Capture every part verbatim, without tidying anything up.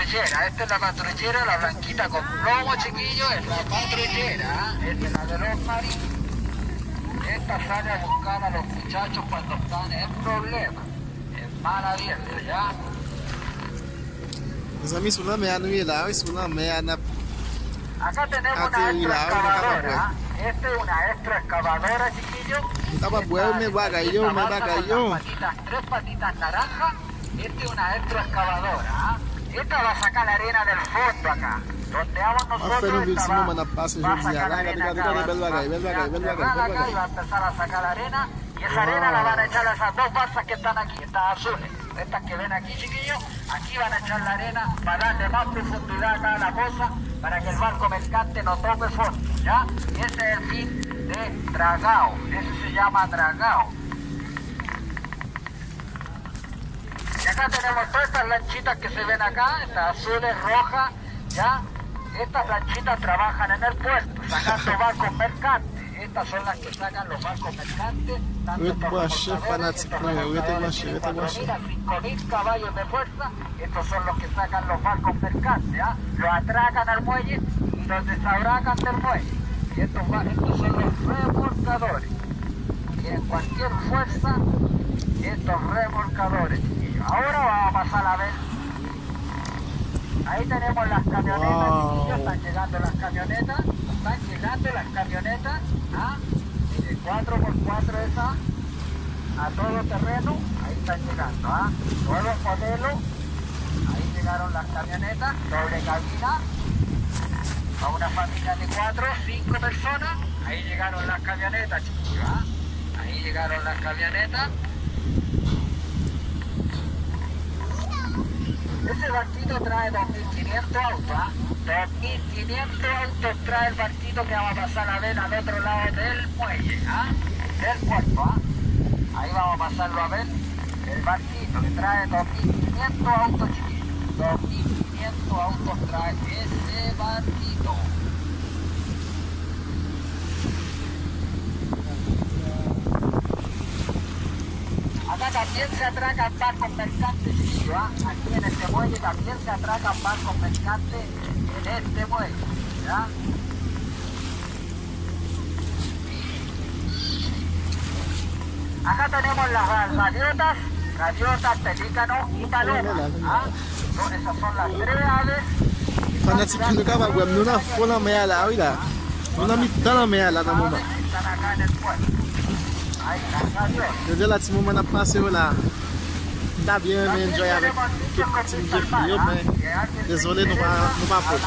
Patrullera, esta es la patrullera, la blanquita con plomo, chiquillo, es la patrullera, ¿ah? Esta es la de los marinos. Esta sale a buscar a los muchachos cuando están en problemas. Es mala vieja, ¿ya? Mezanmi, sou lanmè a nou ye la, wi, sou lanmè a n ap Acá tenemos una ateri la, wi, nou kapab wè. Esta es una retroexcavadora, chiquillo. Nou kapab wè, men bagay yo, men bagay yo. Tres patitas naranjas. Esta es una retroexcavadora, ¿ah? Esta va a sacar la arena del fondo acá. Donde vamos nosotros, esta va, va a sacar la arena acá, va a cerrar acá y va a empezar a sacar la arena. Y esa arena la van a echar a esas dos balsas que están aquí, estas azules, estas que ven aquí, chiquillos. Aquí van a echar la arena para darle más profundidad acá a la cosa, para que el barco mercante no toque fondo, ¿ya? Ese es el fin de dragado, eso se llama dragado. Y acá tenemos todas estas lanchitas que se ven acá, estas azules, rojas, ¿ya? Estas lanchitas trabajan en el puerto, sacando barcos mercantes. Estas son las que sacan los barcos mercantes, tanto estos remolcadores, fanatik mwen yo, rete branche, rete branche. Estos remolcadores tienen cuatro mil a cinco mil caballos de fuerza. Estos son los que sacan los barcos mercantes, ¿ah? Los atracan al muelle y los desatracan del muelle. Y estos, va- estos son los remolcadores. Tienen cualquier fuerza estos remolcadores, chiquillos. Ahora vamos a pasar a ver. Ahí tenemos las camionetas, chiquillos. Están llegando las camionetas. Están llegando las camionetas. ¿Ah? Mire, cuatro por cuatro esa. A todo terreno, ahí están llegando, ¿ah? Nuevos modelos, ahí llegaron las camionetas, doble cabina, a una familia de cuatro, cinco personas, ahí llegaron las camionetas, chiquillos, ¿ah? Ahí llegaron las camionetas. Ese barquito trae dos mil quinientos autos, ¿ah? Dos mil quinientos autos trae el barquito que vamos a pasar a ver al otro lado del muelle, ¿ah? Del puerto, ¿ah? Ahí vamos a pasarlo a ver. El barquito que trae dos mil quinientos autos, chiquillos. Dos mil quinientos autos trae ese barquito. Acá también se atracan barcos mercantes, chiquillo, ¿ah? Aquí en este muelle también se atracan barcos mercantes en este muelle, ¿ya? Acá tenemos las gaviotas, gaviotas, pelícanos y palomas, ¿ah? Esas son las tres aves. Fanatik yo, nou kapab wè m, nou nan fon lanmè a la, wi la. Nou nan mitan lanmè a la nan moman. Jodi a la, ti moman n ap pase yo la. M ta byen renmen enjoy avèk tout ti jèf li yo, men dezole, nou pa, nou pa pwòch.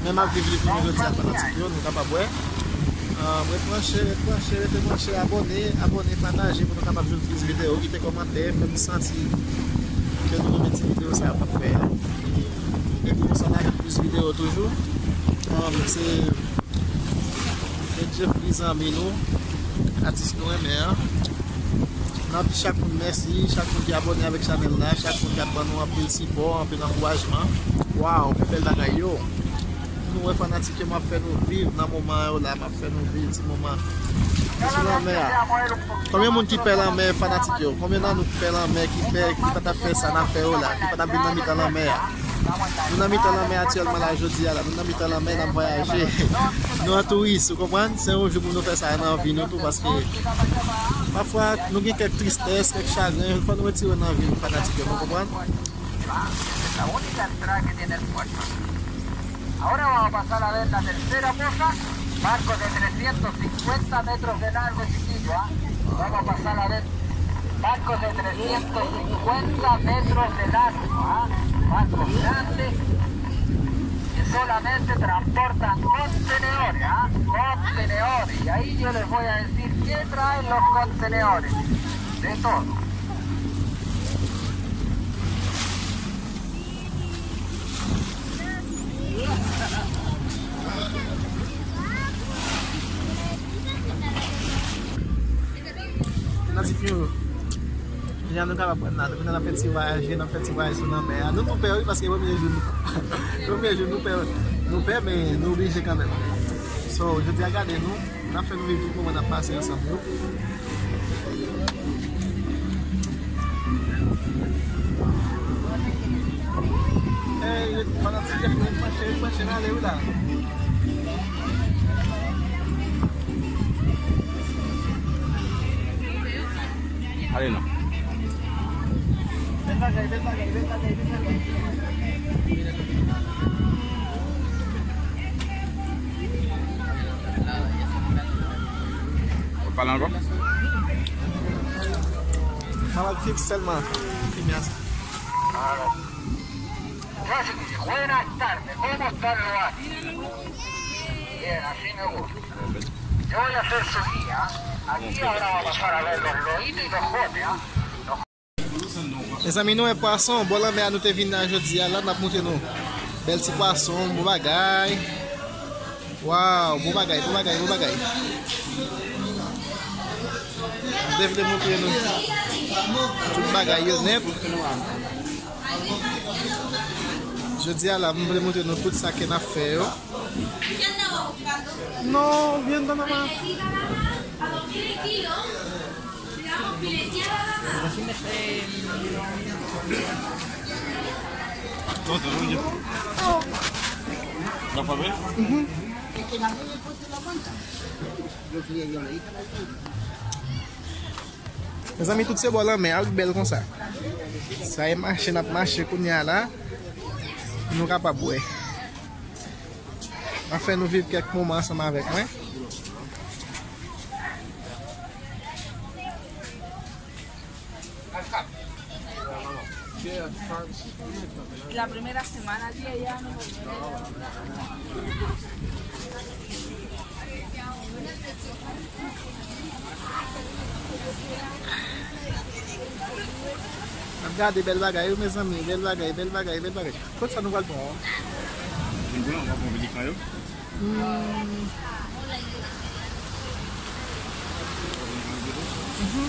Men m ap viv li pou nou jodi a, fanatik yo, nou kapab wè. Ah, ret branche, ret branche, rete branche, abòne, abòne, pataje pou nou kapab jwenn plis videyo, kite kòmantè, fè m santi ke nou renmen ti videyo sa yo k ap fè a. E pou konsa n a jwenn plis videyo toujou. Ah, se Se Jeffrey zanmi nou, atis nou renmen an. N ap di chak moun mèsi, chak moun ki abòne avèk chanèl la, chak moun k ap ban nou anpil sipò, anpil ankourajman. Waw, men bèl bagay yo. Nou wè fanatik yo, m ap fè nou viv nan moman yo la, m ap fè nou viv ti moman. Se sou lanmè a. Konbyen moun ki pè lanmè fanatik yo? Konbyen nan nou ki pè lanmè, ki pè, ki pa t ap fè sa n ap fè yo la, ki pa t ap vin nan mitan lanmè a? Nou nan mitan lanmè aktyèlman la, jodi a la. Nou nan mitan lanmè, n ap vwayaje. Nou an touris, ou konprann? Se yon jou pou nou fè sa nan vi nou tou, paske pafwa nou gen kèk tristès, kèk chagren, fò nou retire nan vi nou, fanatik yo, nou konprann? Ahora vamos a pasar a ver la tercera poza, barcos de trescientos cincuenta metros de largo, chiquillo, ¿ah? Vamos a pasar a ver barcos de trescientos cincuenta metros de largo, ¿ah? Barcos grandes que solamente transportan contenedores, ¿ah? Contenedores. Y ahí yo les voy a decir qué traen los contenedores. De todo. Fanatik yo, jan nou kapab wè n la, nou vin nan fè ti vwayaje, nan fè ti vwayaj sou lanmè a. Nou tou pè, wi, paske premye jou nou, premye jou nou pè, nou pè, men nou oblije kanmenm. So, jodi a gade nou, n ap fè nou viv tout moman n ap pase ansanm yo. Ey, Ale non. Ou pale ankò? Malad fiks sèlman. Fiks. Yo, buenas tardes, ¿cómo están los astros? Bien, así me gusta. Yo voy a hacer su guía. Aquí ahora va a pasar a ver los loitos y los jotes, ¿ah? Mezanmi, nou wè pwason, bò lanmè a nou te vin la jodi a, la n ap montre nou. Bèl ti pwason, bon bagay. Waw, bon bagay, bon bagay, bon bagay. M te vle montre nou tout bagay yo nèt. Jodi a la, m vle montre nou tout sa ke n ap fè yo. Non, bien nada más. Mezanmi, tout se bò lanmè a wi k bèl konsa. Sa e mache n ap mache kounye a la. Nou kapab wè. Anfen, nou viv kèk moman ansanm avèk mwen. La primera semana aquí allá no volvemos. N ap gade bèl bagay wi, mezanmi, bèl bagay, bèl bagay, bèl bagay. Kot sa nou pral pran an? Vin pran, w ap pran pelikan yo? Hmm. Mhm.